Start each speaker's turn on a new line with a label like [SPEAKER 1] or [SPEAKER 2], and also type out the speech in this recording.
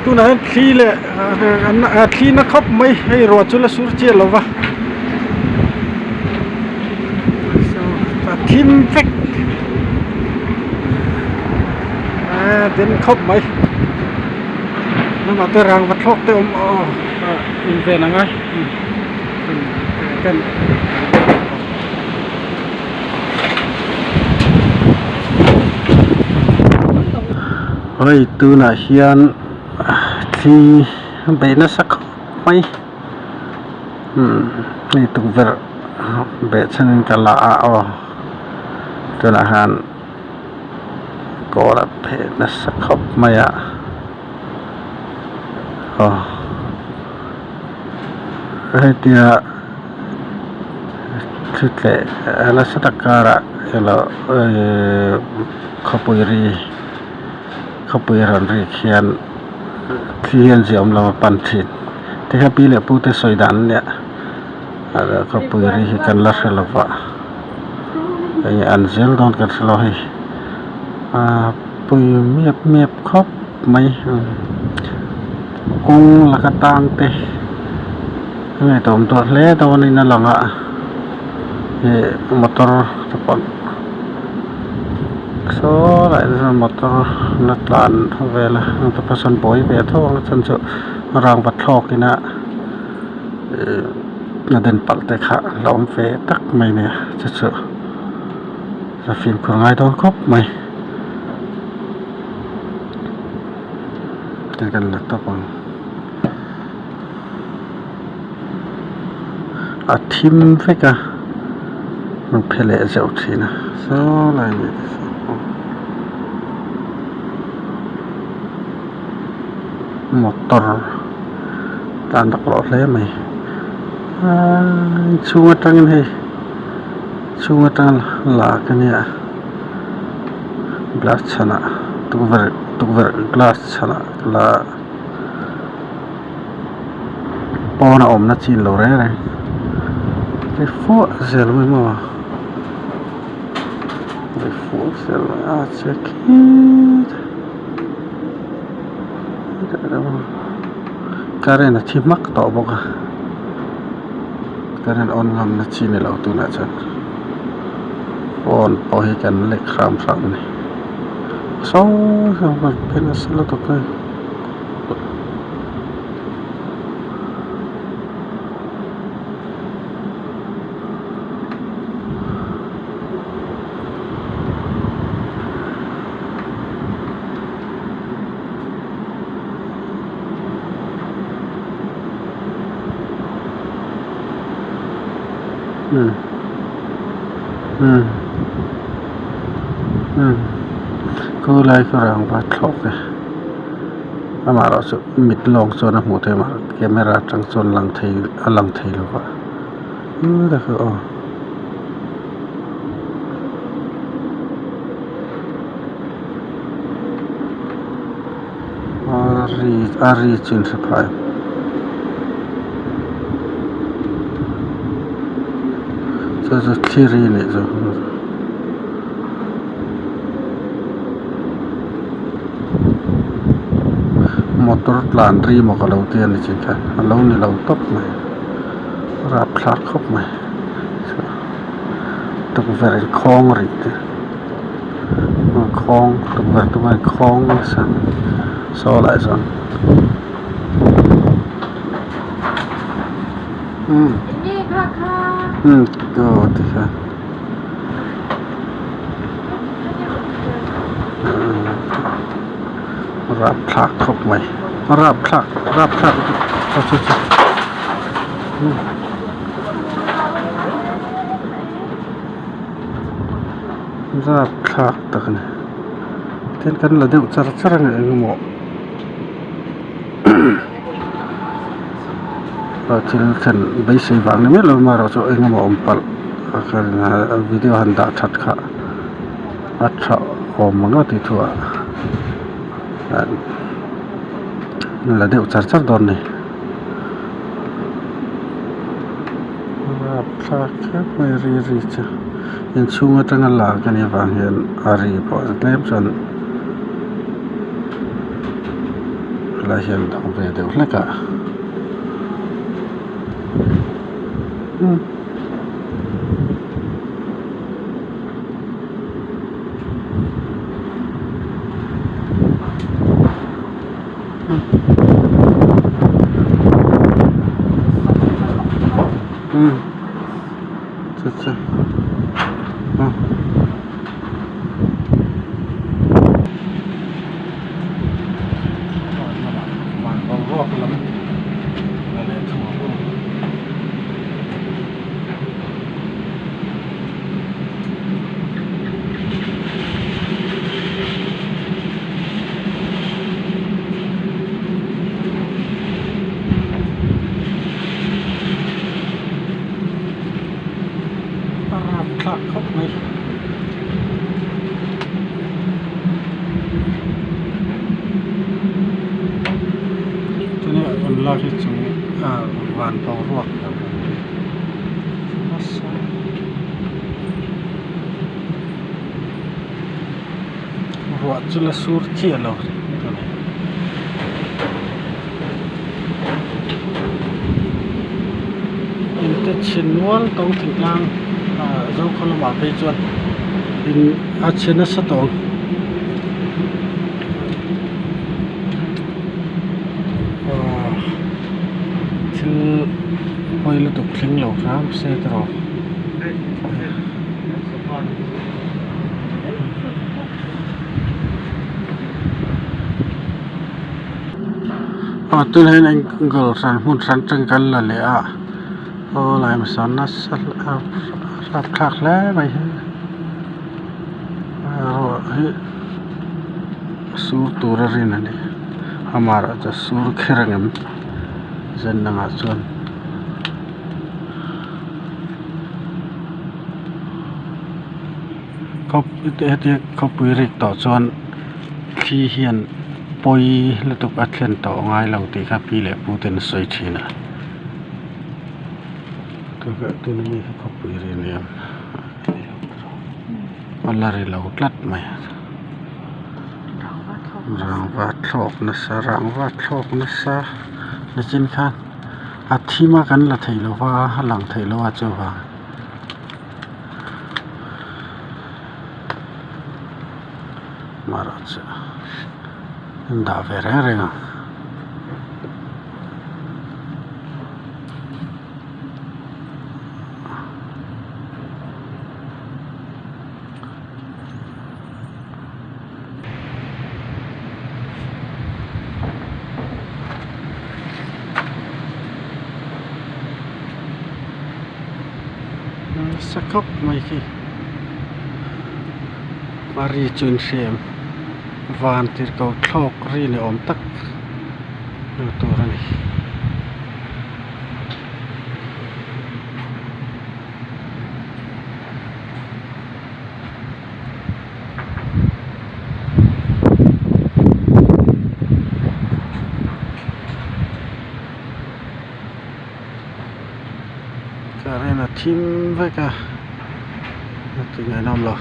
[SPEAKER 1] Tunah hian thli leh thli na khawp mai hei ruah chu la sur chiah lo va a thim vek a den khawp mai lamah te rangva thlawk te awm aw inven a ngai. Hei tunah hian thli a bei nasa khawp mai umm hei tukverh beh chhan in ka la a aw tunah hian kawl a pheh nasa khawp mai a aw hetia thli tleh nasa tak karah elo ehh khawpui ri khawpui rawn rik hian thli hian ziah awm lo a pan thin tikhian pi leh pu te sawi dan a nia khawpui ri hi kan la hre lo va enge an zel dawn kan hre lo hei ahh pui miap miap khawp mai kawng laka tang te a ngaihtuah awm tawh hle dawnin a lang a ih motor te pawh saw lai te sawn motor la tlan vel a heng te pawh sawn buai ve tho ang a chhan chu rangva thlawk ina ih a den palh te kha a awm ve tak mai a nia chu chu a fimkhur ngai dawn khawp mai. Te kan la tawp ang a thim vek a rawn phe leh zeuh thin a saw lai ni te saw motor tlan laklawh hle mai aa inchhung atangin hei chhung atanga la ka nia. Glass chhanah tukverh tukverh glass chhanah la pawn a awmna chin lo reng reng hei fuah zel mai maw hei fuah zel mai a che khit current a thi hmak tawh bawk a current on ngamna chi ni lo tunah chuan. Phone pawh hi kan lek hram hram a ni saw saw kan phe nasa lutuk a. Khulai chu rangva thlawk e amaherawh chu mit lawng chuan a hmuh theih a camera atang chuan lang thei a lang thei lo va aw. A ri a ri chu in hre phai chu chu thli ri a nih chu motor tlan ri maw ka lo ti a ni chin kha a lo ni lo tawp mai rapthlak khawp mai tukverh inkhawng rih te. Khawng tukverh te pawh khawng nasa saw lai sawn umm umm aw tikhian rapthlak khawp mai rapthlak rapthlak chu chu. Zap thlak tak a ni tin kan la deuh char char a ni engemaw thil thlen beisei vang ni miah lo amaherawh chu engemaw awm palh a video han dah that kha a tha awm ang a tih thu ah la deuh char char dawn a ni. Rapthlak khep mai ri ri chu inchhung atanga lak a nih avang hian a ri pawh tlem chuan Helai hian dang ve deuh hlek a umm. Umm chu chu umm. Van boruak lam la leh thung ang aw. A rapthlak khawp mai. Tuna an lak hi chu ah van boruak lam a ni nasa. Ruah chu la sur chiah lo a ni. Inte chhe nual tawng thingtlang ah Zokhaw lamah phei chuan in a chhe nasa tawng. Aw thil pawi lutuk thleng lo hram se tawh. Aw tunah hian angle hran hmun hran atangin kan la leh a aw lai hmasa nasa a rapthlak hle mai hi ruah hi sur tur a rin a ni amaherawhchu a sur kher ang em zan dangah chuan. Hetiang khawpui rik tawh chuan thli hian pawi lutuk a thlen tawh ngai lo tih kha pi leh pu ten a sawi thin a tuna mi kha khawpui ri a ni ang a la ri lo tlat mai rangva thlawk nasa rangva thlawk nasa nichin khan a thim a kan la thei lo va a lang thei lo a chuvang. Marawh chu an dah ve reng reng ang. Nasa khawp mai khi a ri chu in hria em van tirhkoh thlawk ri ni awm tak hmuh tur a ni. Current a thim vek a a ti ngaihnawm lo.